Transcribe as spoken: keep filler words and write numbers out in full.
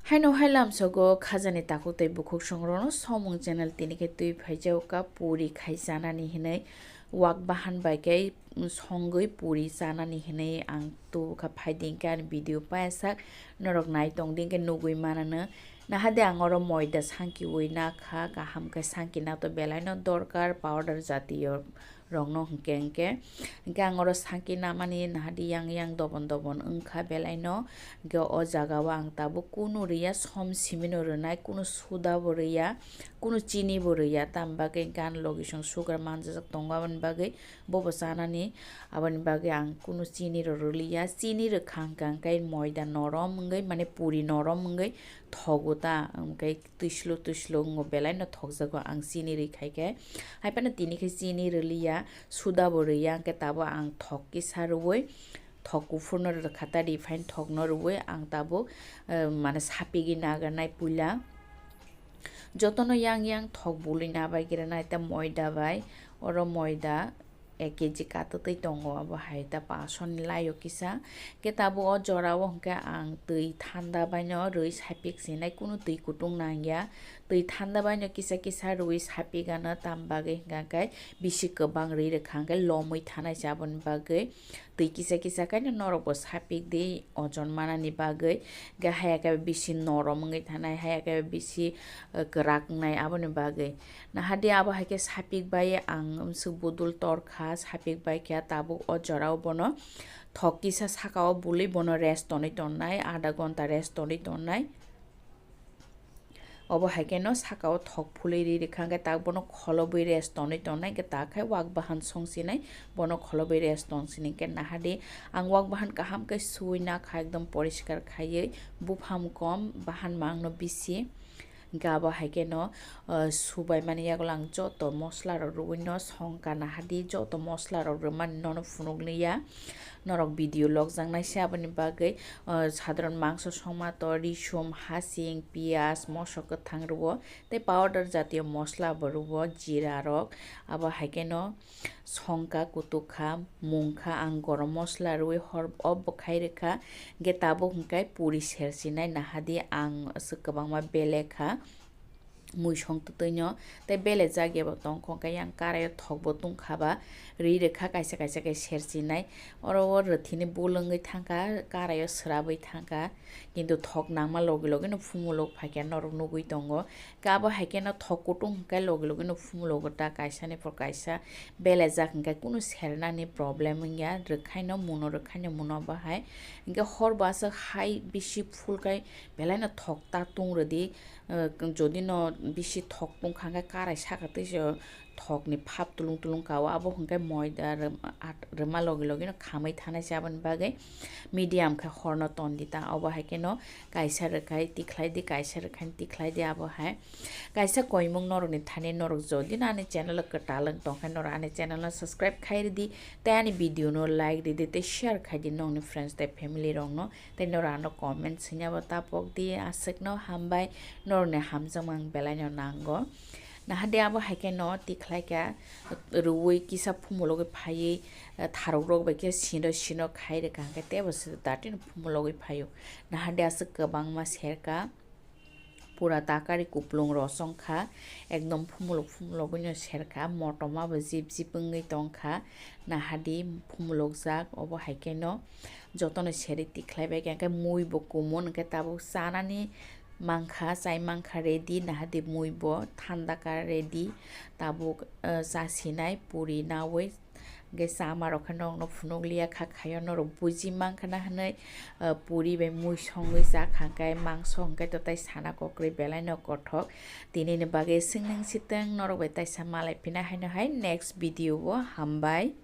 Haino hai lamsogo khajani takhuk tei bukhuk songrokno Somung channel tini khe twi phaijago ka puri khai chanani hinwi wak bahan bai khe songwi puri chanani hinwi ang tubukha phai di hinkhe ani video payasak norok nai tong di hinkhe nugwi manano. Nahade ang oro moida sangkiwi nakha kaham khe sangkina to belaino dorkar powder jatiyo rokno hinkhe hinkhe hinkhe ang oro sangki namani nahadi yang yang dobon dobon wngkha belaino hinkhe o jagao ang tabuk kunu rwya som simino rwnai kunu suda bo rwya kunu chini bo rwya tamni bagwi hinkhe ani logisong sugar manjajak tongo aboni bagwi bobo chanani aboni bagwi ang kunu chini rw rwliya chini rwkha hinkhe hinkhe moida norom wngwi mane puri norom wngwi thogo ta hinkhe twislo twislo wngo belaino thokjago ang chini rwi khai khe. Hai phano tini khe chini rwliya suda bo rwya hinkhe tabuk ang thok kisa rwui thok kuphurno rwkha ta refine thokno rwui ang tabuk mane sapigwi nagarnai puila jotono yang yang thok bului nabai granai ta moida bai oro moida ek kg katwtwi tongo abo hai ta paanch sho ni laio kisa. Khe tabuk o jora o hinkhe ang twi thanda baino rwi sapik sinai kunu twi kutung nangya twi thanda baino kisa kisa rwi sapik ano tamni bagwi hinkhe bisi kwbang rwi rwkha hinkhe lomwi thanai se aboni bagwi twi kisa kisa khe norok bo sapik di ojon manani bagwi hinkhe haya khe bisi norom wngwi thanai haya khe bisi kwrak wngnai aboni bagwi. Nahadi abo hai khe sapik bai ang bwswk budul torkha sapik bai khe tabuk o jora o bono thok kisa saka o bului bono rest tonwi tonnai ada gonta rest tonwi tonnai. Obo hai khe no saka o thok phulwi ri rwkha hinkhe tak bono kholobwi rest tonwi tonnai hinkhe tak hai wak bahan song sinai bono kholobwi rest tong sini hinkhe nahadi ang wak bahan kaham khe suwi nakha ekdom poriskar khaiwi buphang kom bahan mangno bisi. Hinkhe abo hai kheno subai mani yagulo ang joto mosla rok rwui no songkha nahadi joto mosla rok rwmani nono phunukliya norok video lokjaknai se aboni bagwi sadharon mangso songma to risum hasing piyaj moso kwthang rwo tei powder jatiyo mosla bo rwo jira rok abo hai kheno. Songkha kutukha mungkha ang gorom mosla rwui hor o bwkhai rwkha hinkhe tabuk hinkhe puri sersinai nahadi ang aswk kwbangma belekha muisong twtwino tei belejak yabo tongkha hinkhe yang karaio thokbo tungkha ba ri rwkha kaisa kaisa khe sersinai oro o rwthini bul wngwi thangkha karaio swrabwi thangkha. Kintu thok nangma logi logi no phumulok phaikhe norok nugui tongo. Khe abo hai kheno thok kutung hwnkhe logi logi no phumulogo ta kaisa ni por kaisa belejak hwnkhe kunu sernani problem wngya rwkhaino muno rwkhaino muno bahai. Hinkhe hor bo aswk hai bisi phulkhai belaino thok ta tung rwdi. Jodi no bisi thok tungkha hwnkhe karai saka twi se thokni phap tulung tulung kao, abo hwnkhe moida rwma logi logi no khamwi thanai se, aboni bagwi medium khe horno ton di ta, obo hai kheno kaisa rwkhai tikhlai di, kaisa rwkhai tikhlai di, abo hai kaisa koimung norokni thani norok jodi no ani channel o kwtal wng tongkhe norok ani channel no subscribe khai rwdi, tei ani video no like rwdi, tei share khai di nokni friends tei family rokno, tei norok ano comment swinabo ta pok di, aswkno hambai, norokni hamjakmung belaino nango. Nahadi abo hai kheno tikhlai kha, rwui kisa phumulogwi phaiwi, tharokrok bai khe sino sino khai rwkha, hwnkhe teibo se datino phumulogwi phaio. Nahadi aswk kwbangma serkha, pura takari kuplung rosong kha, ekdom phumulog phumulogwino serkha, motoma bo jip jip wngwi tongkha, nahadi phumulokjak, obo hai kheno jotono serwi tikhlai bai kha, hwnkhe mui bo kumun, hwnkhe tabuk chanani mankha, chai mankha ready, nahadi mui bo thanda kha ready, tabuk, eh, chasinai puri naui, hwnkhe chama rok khe nokno phunukliya kha, khaio norok buji mankha na hinui, eh, puri bai mui songwi chakha, hwnkhe mangso hwnkhe to tei sana kokrwi belaino kothok, tinini bagwi swngning swtwng norok bai taisa malai phina haino hai next video o hambai.